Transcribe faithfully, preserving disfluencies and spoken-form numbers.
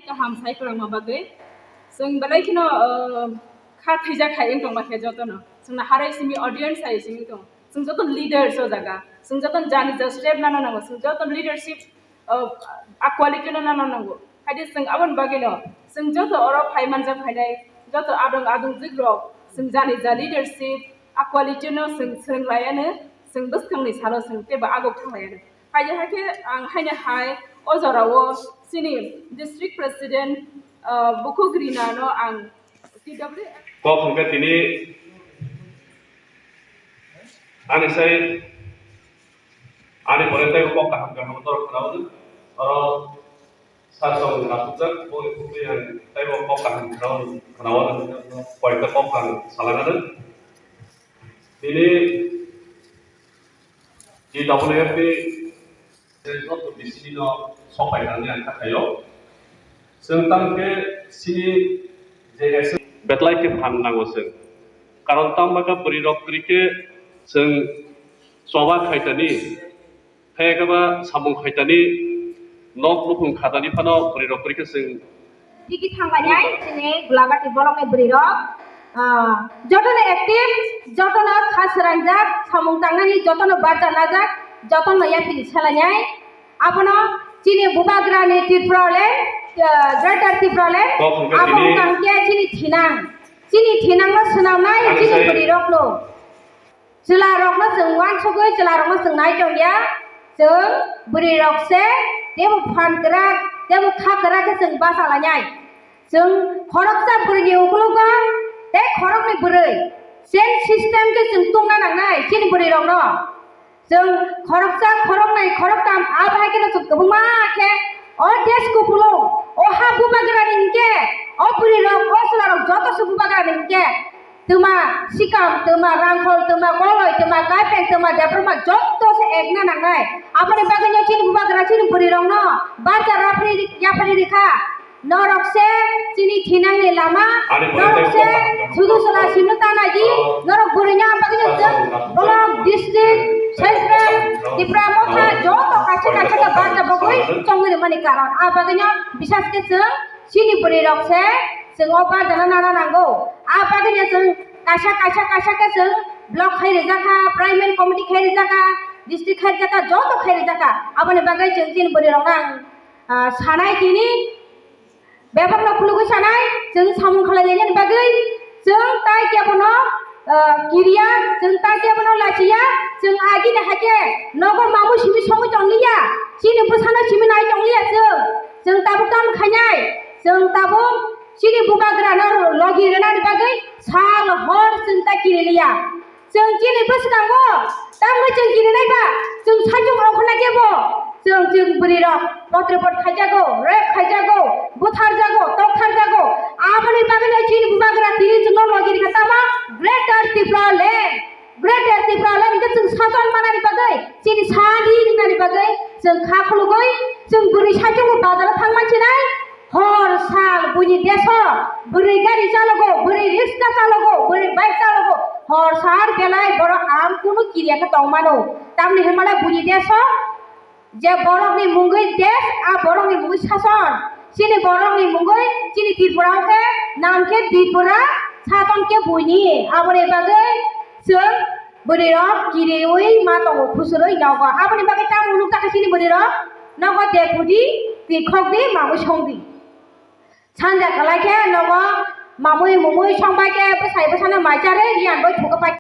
Kaham sai kwrwngma bagwi. Chwng belai kheno, uh, kha thwijak hai wng tongma khe jotono. Chwngno harai simi audience hai simi tong. Chwng joto leaders o jaga. Chwng joto jani ja step nana nango. Chwng joto leadership, uh, a quality no nana nango. Haidi chwng aboni bagwino chwng joto oro phai manjak phainai joto adong adong jikrok chwng jani ja leadership a quality no chwng swrwng laiano, chwng bwskangni salo chwng teibo agok thang laiano. Haidi hakhe ang haino hai o jorao chini district president, uh, Bukhuk Rina no ang T W F kok hwnkhe tini ani sai ani pore tei kok kaham kaham torok khna hwnwi oro sar tong nathokjak bo ni kok tei ang tei bo kok kaham khna hwnwi khna hwnwi poito kok kaham salai mano. Tini T W F ni joto bisini no sopai nani ang kha khaio. Chwng tang khe sini je S S betlai khe phan nango chwng. Karon tang ba kha bwrwi rok kwrwi khe chwng choba khaitani, khe khe ba samung khaitani, nok nukhung khatani phano bwrwi rok kwrwi khe chwng Tiki thanglainai chini Gulagati bolongni bwrwirok, ah, jotono active, jotono kha swrangjak, samung tangnani jotono barja najak, jotono yapri salainai. Abono chini bubagrani Tripura le, ah, Greater Tripura le, abo wngkha hwnkhe chini thinang. Chini thinangno swnamnai chini bwrwirokno. Chwlarokno chwng uansugwi chwlarokno chwng nai tongya, chwng bwrwirok se teibo phan kwrak teibo kha kwrak khe chwng bacha lainai. Chwng khoroksa bwrwini ukologo tei khoroknwi bwrwi same system khe chwng tungna nangnai chini bwrwirokno. Chwng khoroksa, khoroknwi, khoroktham, abo hai kheno chwng kwbangma khe o desh kupulung, o ha bubagrani hinkhe, o bwrwirok, o chwlarok joto se bubagrani hinkhe, twma sikam, twma rangkhol, twma koloi, twma kaipeng, twma debbarma joto se ekna nangnai. Aboni bagwino chini bubagra chini bwrwirokno barja yapri, yapri rikha. Norok se chini thinangni lama, norok se sudu sula simno tanagi, norok bwrwino ang bagwino chwng block, district, central, Tipra Motha joto kaisa kaisa khe barja bagwi chongwi rwmani karon. A bagwino bisas khe chwng chini bwrwirok se chwng o barjano nana nango. A bagwino chwng kaisa kaisa kaisa khe chwng block khai rijak kha, primary committee khai rijak kha, district khai rijak kha, joto khai rijak kha. Aboni bagwi chwng chini bwrwirokno ang, ah, sanai tini. Bebakno khulugwi sanai, chwng samung khlai lainani bagwi, chwng tai kebono, ah, kiriya, chwng tai kebono lachiya, chwng agini haikhe nogo mamwi simi songwi tongliya, chini bwsano simi nai tongliya chwng, chwng tabuk tamo khainai, chwng tabuk chini bubagrano logi rwnani bagwi sal hor chwng tai kiriliya. Chwng chini bwskango tamni chwng kirinai ba, chwng saichung rok khna kebo chwng, chwng bwrwi rok potri pot khaijago, rape khaijago, butharjago, toktharjago. Aboni bagwi no chini bubagra tini chwngno logi rikha tamo Greater Tipraland. Greater Tipraland hwnkhe chwng saton manani bagwi, chini sadi rinani bagwi chwng kha khulugwi chwng bwrwi saichung bazaro thang manchinai. Hor sal buini deso bwrwi gari chalogo, bwrwi riksha chalogo, bwrwi bike chalogo. Hor sal belai borok ang kunu kiriya khe tongmano. Tamni hwnmale buini deso je borokni mungwi desh, a borokni mungwi sason. Chini borokni mungwi chini Tripura o khe nam khe Tripura, sason khe buini. Aboni bagwi chwng bwrwirok kiriwi ma tongo, khusurwi nogo. Aboni bagwi tamo nukjakha chini bwrwirok nogo dekhudi, twi khokdi, mamwi songdi. Sanja kwlai khe nogo mamwi mumwi songbai khe bwsai bwsano mai charwi riyan bai thugo pai.